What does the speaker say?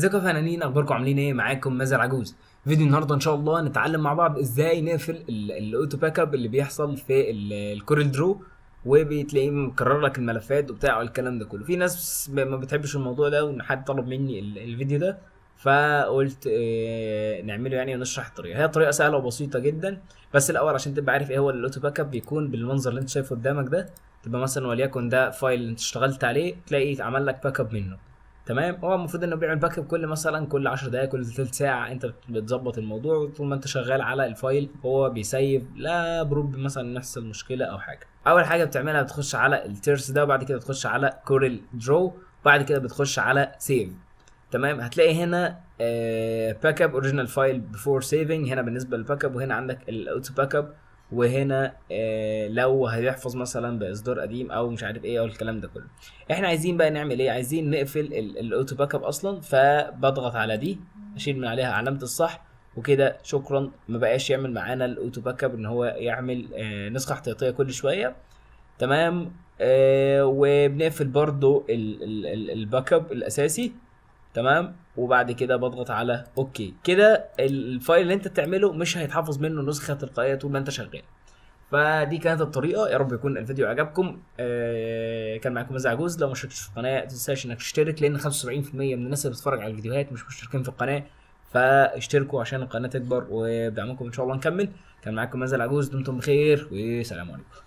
ازيكم يا فنانين؟ اخباركم عاملين ايه؟ معاكم مازن عجوز. فيديو النهارده ان شاء الله نتعلم مع بعض ازاي نقفل ال auto backup اللي بيحصل في ال CorelDRAW، وبتلاقيه مكرر لك الملفات وبتاع والكلام ده كله. في ناس ما بتحبش الموضوع ده، وان حد طلب مني الفيديو ده، فقلت نعمله يعني ونشرح الطريقة. هي طريقه سهلة وبسيطة جدا، بس الاول عشان تبقى عارف ايه هو ال auto backup، بيكون بالمنظر اللي انت شايفه قدامك ده. تبقى مثلا وليكن ده file انت اشتغلت عليه، تلاقي اتعمل لك backup منه. تمام؟ هو المفروض انه بيعمل backup كل مثلا كل 10 دقائق، كل ثلث ساعة، انت بتظبط الموضوع طول ما انت شغال على ال file هو بيسيف، لا بروب مثلا نحصل مشكلة او حاجة. اول حاجة بتعملها بتخش على الترس ده، وبعد كده بتخش على CorelDRAW، وبعد كده بتخش على save. تمام؟ هتلاقي هنا backup original file before saving، هنا بالنسبة لل backup، وهنا عندك ال auto backup، وهنا لو هيحفظ مثلا باصدار قديم او مش عارف ايه او الكلام ده كله. احنا عايزين بقى نعمل ايه؟ عايزين نقفل ال auto backup اصلا، فبضغط على دي اشيل من عليها علامة الصح وكده، شكرا، ما بقاش يعمل معانا ال auto backup ان هو يعمل نسخه احتياطيه كل شوية. تمام؟ وبنقفل برضو ال backup الاساسي. تمام؟ وبعد كده بضغط على okay. كده ال file اللي انت بتعمله مش هيتحفظ منه نسخه تلقائية طول ما انت شغال. فدي كانت الطريقة، يا رب يكون الفيديو عجبكم. كان معاكم مازن عجوز. لو ما اشتركتش في القناة ما تنساش انك تشترك، لان 75% من الناس اللي بتتفرج على الفيديوهات مش مشتركين في القناة، فاشتركوا عشان القناة تكبر، وبدعمكم ان شاء الله نكمل. كان معاكم مازن عجوز، دمتم بخير والسلام عليكم.